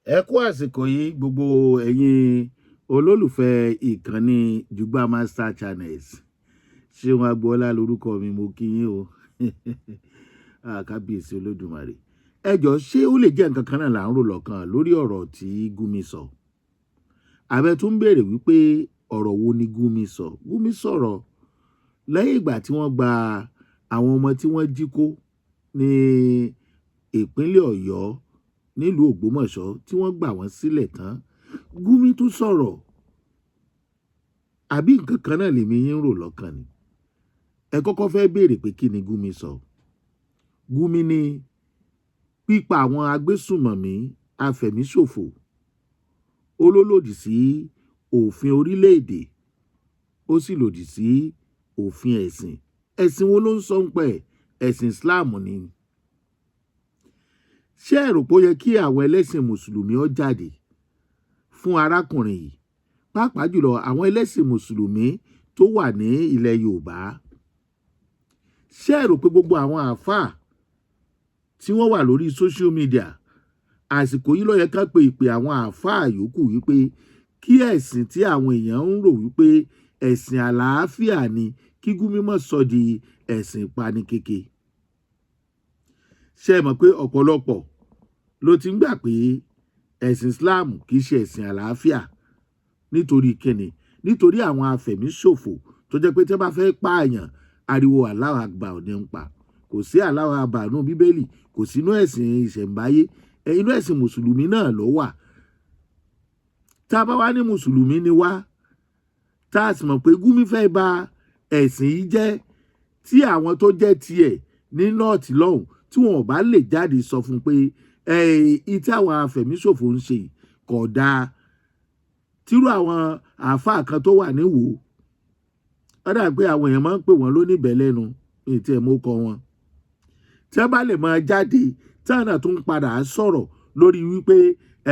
Ẹ kú àsìkò yìí, gbogbo ẹ̀yin olólùfẹ́ ìkànnì Jùgbà Master Channels. Ṣéun Agboola lórúkọ mi, mo kí yín o. Kábíyèsí Olódùmarè. Ẹ jọ, ṣé ó lè jẹ́ nǹkan kan náà là ń rò lọ́kàn lórí ọ̀rọ̀ tí Gumi sọ? Àbẹ tún ń béèrè wípé ọ̀rọ̀ wo ni Gumi sọ? Gumi sọ̀rọ̀ lẹ́yìn ìgbà tí wọ́n gba àwọn ọmọ tí wọ́n jí kó ní ìpínlẹ̀ Ọ̀yọ́, nílùú Ògbómọ̀ṣọ́, tí wọ́n gbà wọ́n sílẹ̀ tán. Gumi tún sọ̀rọ̀. Àbí nǹkan kan náà lèmi yín ń rò lọ́kàn ni? Ẹ kọ́kọ́ fẹ́ béèrè pé kí ni Gumi sọ? Gumi ní pípa àwọn agbésùmọ̀mí afẹ̀míṣòfò, ó ló lòdì sí òfin orílẹ̀-èdè, ó sì lòdì sí òfin ẹ̀sìn. Ẹ̀sìn wo ló ń sọ ń pẹ́? Ẹ̀sìn Islam ni. Ṣé ẹ rò pé ó yẹ kí àwọn ẹlẹ́sìn mùsùlùmí ó jáde fún arákùnrin yìí, pàápàá jùlọ àwọn ẹlẹ́sìn mùsùlùmí tó wà ní ilẹ̀ Yorùbá? Ṣé ẹ rò pé gbogbo àwọn àáfàá tí wọ́n wà lórí social media àsìkò yìí ló yẹ ká pe ìpè àwọn àáfàá yòókù wípé kí ẹ̀sìn tí àwọn èèyàn ń rò wípé ẹ̀sìn àlàáfíà ni, kí Gumi má sọ di ẹ̀sìn ìpanikeke? Ṣé ẹ mọ̀ pé ọ̀pọ̀lọpọ̀ ló ti ń gbà pé ẹ̀sìn Islam kì í ṣe ẹ̀sìn àlàáfíà? Nítorí kíni? Nítorí àwọn afẹ̀míṣòfò tó jẹ́ pé tí wọ́n bá fẹ́ pààyàn, ariwo Allahu Akbar ní ń pa. Kò sí Allahu Akbar nínú Bíbélì, kò sínú ẹ̀sìn ìṣẹ̀ǹbáyé, inú ẹ̀sìn mùsùlùmí náà ló wà. Tá a bá wá ní mùsùlùmí ni wá, tá a sì mọ̀ pé Gumi fẹ́ ba ẹ̀sìn yìí jẹ́, tí àwọn tó jẹ́ tiẹ̀ ní North lọ́hùn tí wọn ò bá lè jáde sọ fún pé ẹ̀ tí àwọn afẹ̀míṣòfò ń ṣe kò dáa, tírú àwọn àáfàá kan tó wà níwò, ó dà pé àwọn èèyàn máa ń pè wọ́n lóníbẹ̀ lẹ́nu ètí ẹ̀ mọ́ kọ wọn, tí wọ́n bá lè máa jáde, tí àwọn náà tún padà sọ̀rọ̀ lórí wípé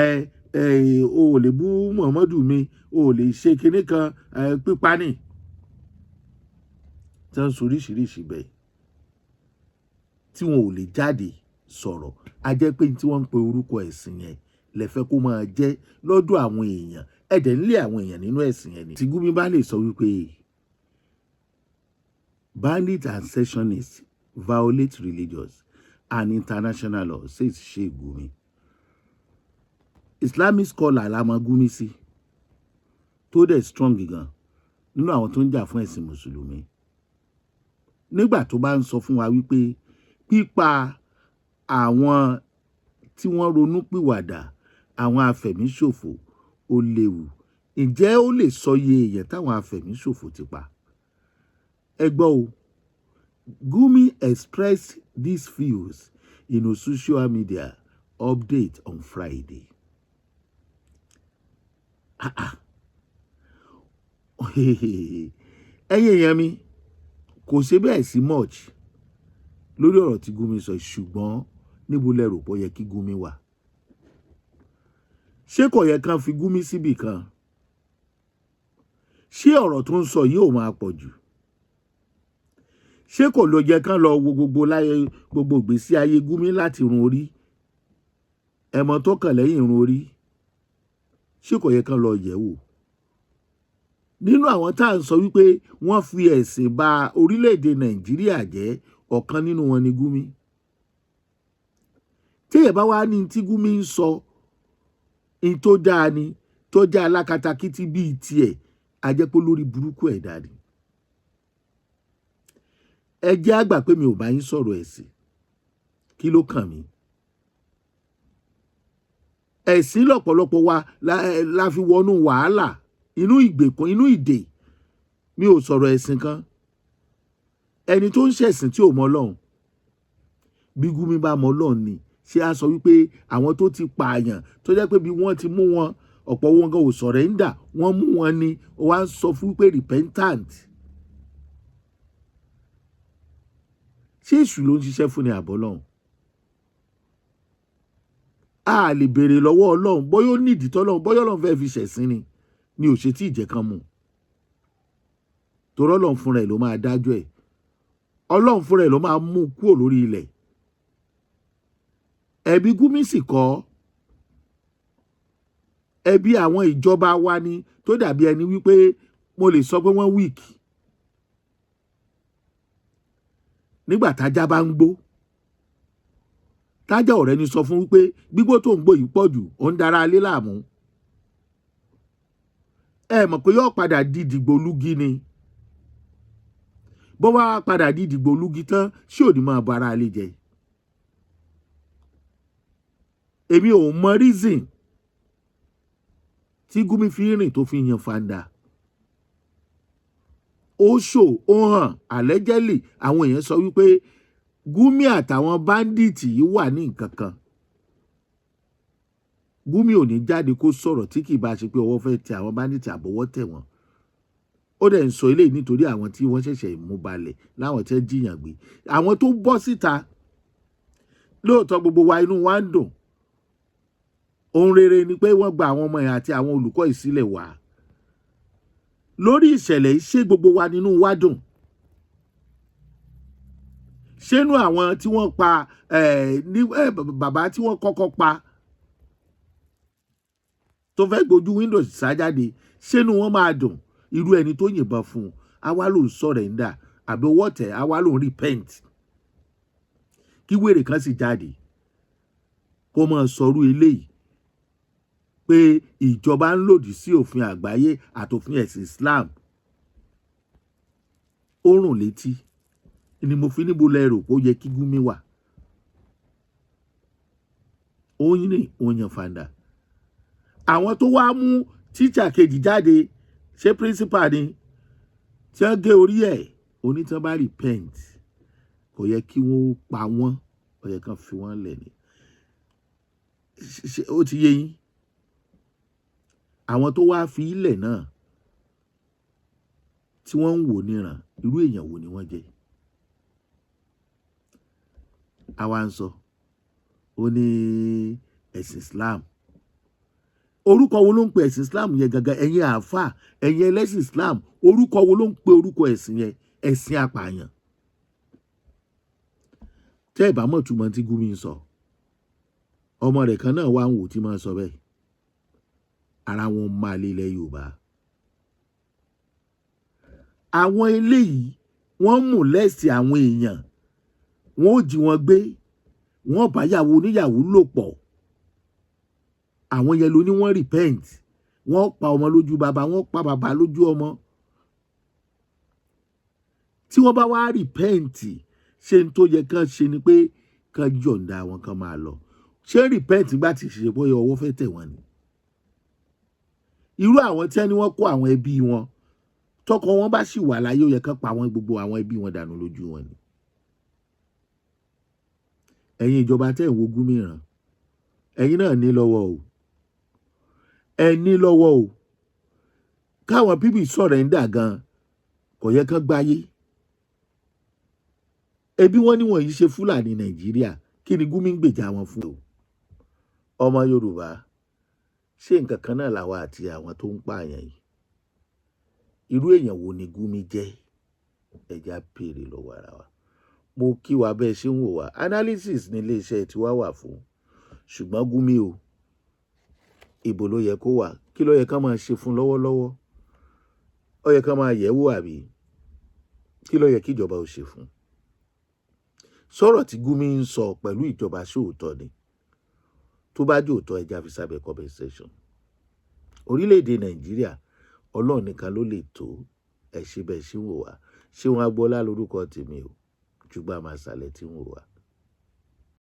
ẹ ẹ o ò lè bú Muhammadu mi, o ò lè ṣe kinní kan, ẹ pípa ni, tí wọ́n ń sọ oríṣiríṣi bẹ́ẹ̀, tí wọn ò lè jáde sọ̀rọ̀, a jẹ́ pé tí wọ́n ń pe orúkọ ẹ̀sìn yẹn lẹ́fẹ́ kó máa jẹ́ lọ́dọ̀ àwọn èèyàn, ẹ̀dẹ̀ ń lé àwọn èèyàn nínú ẹ̀sìn yẹn ni. Tí Gumi bá lè sọ wípé bandits and secessionists violate religious and international law, says Sheikh Gumi. Islamic scholar la mọ̀ Gumi sí, tó dẹ̀ strong gan nínú àwọn tó ń jà fún ẹ̀sìn mùsùlùmí. Nígbà tó bá ń sọ fún wa wípé pípa àwọn tí wọ́n ronú pìwàdà, àwọn afẹ̀míṣòfò, ó léwu, ǹjẹ́ ó lè sọ iye èèyàn táwọn afẹ̀míṣòfò ti pa? Ẹ gbọ́ o. Gumi expressed these views in a social media update on Friday. Ah ah, ẹ̀yin èèyàn mi, kò ṣe bẹ́ẹ̀ sí much lórí ọ̀rọ̀ tí Gumi sọ, ṣùgbọ́n níbo lẹ rò pé ó yẹ kí Gumi wà? Ṣé kò yẹ kán fi Gumi síbì kan? Ṣé ọ̀rọ̀ tó ń sọ yìí ò máa pọ̀ jù? Ṣé kò lọ yẹ kán lọ wo gbogbo láyé, gbogbo ìgbésí ayé Gumi láti irun orí, ẹ̀mọ́ tó kàn lẹ́yìn irun orí? Ṣé kò yẹ kán lọ yẹ̀ wò nínú àwọn tá à ń sọ wípé wọ́n fi ẹ̀sìn ba orílẹ̀-èdè Nàìjíríà jẹ́? Ọ̀kan nínú wọn ni Gumi. Téèyàn bá wá ní tí Gumi ń sọ ní tó dáa ni, tó jẹ́ alákatakítí bíi tiẹ̀, a jẹ́ pé lórí burúkú ẹ̀dá ni. Ẹ jẹ́ àgbà pé mi ò bá yín sọ̀rọ̀ ẹ̀sìn. Kí ló kàn mí? Ẹ̀sìn lọ́pọ̀lọpọ̀ wa la fi wọnú wàhálà, inú ìgbèkùn, inú ìdè. Mi ò sọ̀rọ̀ ẹ̀sìn kan. Ẹni tó ń ṣẹ̀sìn tí ò mọ Ọlọ́run, bí Gumi bá mọ Ọlọ́run ni, ṣé a sọ wípé àwọn tó ti pààyàn, tó jẹ́ pé bí wọ́n ti mú wọn, ọ̀pọ̀ wọn gan ò surrender, wọ́n mú wọn ni, wọ́n á sọ fún pé repentant? Ṣé èṣù ló ń ṣiṣẹ́ fún ni àbọ̀ Ọlọ́run? A lè béèrè lọ́wọ́ Ọlọ́run bóyá ó nídìí tọ́lọ́run, bóyá Ọlọ́run fẹ́ fi ṣẹ̀sín ni ò ṣe tí ìjẹ́ kan mú. Torí Ọlọ́run fúnra ẹ̀ ló máa dájọ́ ẹ̀, Ọlọ́run fúnra ẹ̀ ló máa mú kúrò lórí ilẹ̀. Ẹ̀bi Gumi sì kọ́. Ẹbí àwọn ìjọba wa ni tó dàbí ẹni wípé mo lè sọ pé wọ́n weak. Nígbà tájá bá ń gbó, tájá ọ̀rẹ́ ni sọ fún wípé gbígbó tó ń gbó yìí pọ̀ jù, ó ń dara alé láàmú. Ẹ mọ̀ pé yóò padà di dìgbòlugi ni. Bó wá padà di dìgbòlugi tán, ṣé ò ní máa bọ ara alé jẹ? Èmi ò mọ reason tí Gumi fi rìn tó fi yan fanda. Ó ṣò ó hàn allegedly, àwọn èèyàn sọ wípé Gumi àtàwọn bandits yìí wà ní nǹkan kan. Gumi ò ní jáde kó sọ̀rọ̀ tí kì í bá ṣe pé ọwọ́ fẹ́ tẹ àwọn bandits àbọ̀wọ́ tẹ̀ wọ́n. Ó dẹ̀ ń sọ eléyìí nítorí àwọn tí wọ́n ṣẹ̀ṣẹ̀ mú balẹ̀ láwọn tẹ́ jiyàn gbé, àwọn tó bọ́ síta. Lóòótọ́, gbogbo wa inú wa ń dùn. Ohun rere ni pé wọ́n gba àwọn ọmọ yẹn àti àwọn olùkọ́ ìsílẹ̀ wá. Lórí ìṣẹ̀lẹ̀ yìí, ṣé gbogbo wa nínú wa dùn? Ṣénú àwọn tí wọ́n pa ní bàbá tí wọ́n kọ́kọ́ pa tó fẹ́ gbójú windows sájáde, ṣénú wọn máa dùn? Irú ẹni tó yìnbọn fún un, àwa ló ń surrender àbí owó tẹ̀, àwa ló ń repent. Kí wèrè kan sì jáde kó máa sọrú eléyìí pé ìjọba ń lòdì sí òfin àgbáyé àtòfin ẹ̀sìn Islam, ó rùn létí ni. Mo fi níbo lẹ rò pé ó yẹ kí Gumi wà? Ó rìn, ó yan fàǹdà. Àwọn tó wá mú tíṣà kejì jáde, ṣé principal ni, tí wọ́n gé orí ẹ̀, onítàn bá repent, kò yẹ kí wọ́n pa wọ́n, ó yẹ kán fi wọ́n lẹ̀ ni. Ó ti yé yín? Àwọn tó wá fi ilẹ̀ náà tí wọ́n ń wò níran, irú èèyàn wo ni wọ́n jẹ́? Àwa ń sọ, ó ní ẹ̀sìn Islam, orúkọ wo ló ń pe ẹ̀sìn Islam yẹn gangan? Ẹ̀yin àáfàá, ẹ̀yin ẹlẹ́sìn Islam, orúkọ wo ló ń pe orúkọ ẹ̀sìn yẹn? Ẹ̀sìn apààyàn. Tẹ́ ẹ̀ bá mọ̀ túmọ̀ tí Gumi ń sọ, ọmọ rẹ̀ kan náà wà ń wò tí máa sọ bẹ́ẹ̀. Ara wọn máa lé ilẹ̀ Yorùbá. Àwọn eléyìí, wọ́n mú lẹ́sìn àwọn èèyàn, wọ́n ó jí wọn gbé, wọ́n bá yàwó oníyàwó lò pọ̀. Àwọn yẹn ló ní wọ́n repent. Wọ́n pa ọmọ lójú bàbá, wọ́n pa bàbá lójú ọmọ. Tí wọ́n bá wá repent, ṣé n tó yẹ kán ṣe ni pé kán yọ̀ǹda wọn, kán máa lọ? Ṣé repent gbà tí ṣe bóyá ọwọ́ fẹ́ tẹ̀ wọ́n ni? Irú àwọn tí wọ́n ní wọ́n kó àwọn ẹbí wọn, tọkọ wọn bá sì wà láyé, ó yẹ kán pa àwọn gbogbo àwọn ẹbí wọn dànù lójú wọn ni. Ẹ̀yin ìjọba tẹ́ ẹ̀ ń wo Gumi ràn, ẹ̀yin náà ní lọ́wọ́ o, ẹ ní lọ́wọ́ o. Káwọn people surrender gan, kò yẹ kán gbáyé. Ebi wọn ní wọ̀nyí ṣe Fúlàní Nàìjíríà. Kí ni Gumi ń gbèjà wọn fún o? Ọmọ Yorùbá, ṣé nǹkan kan náà làwa àti àwọn tó ń pààyàn yìí? Irú èèyàn wo ni Gumi jẹ́? Ẹja béèrè lọ́wọ́ ara wa. Mo kí wa bẹ́ẹ̀ ṣe ń wò wá. Analysis ní iléeṣẹ́ tiwa wà fún. Ṣùgbọ́n Gumi o, ibo ló yẹ kó wà? Kí ló yẹ ká máa ṣe fún lọ́wọ́lọ́wọ́? Ó yẹ ká máa yẹ̀ wò, àbí kí ló yẹ kí ìjọba ó ṣe fún? Sọ̀rọ̀ tí Gumi ń sọ pẹ̀lú ìjọba, ṣóòótọ́ ni? Tó bá jẹ́ òótọ́, ẹja fi sábẹ́ comment section. Orílẹ̀-èdè Nàìjíríà, Ọlọ́run nìkan ló lè tó. Ẹ ṣe bẹ́ẹ̀ ṣe ń wò wá. Ṣé wọn agbọ́lá lórúkọ tèmi o, ṣùgbọ́n àmàṣàlẹ̀ tí ń wò wá.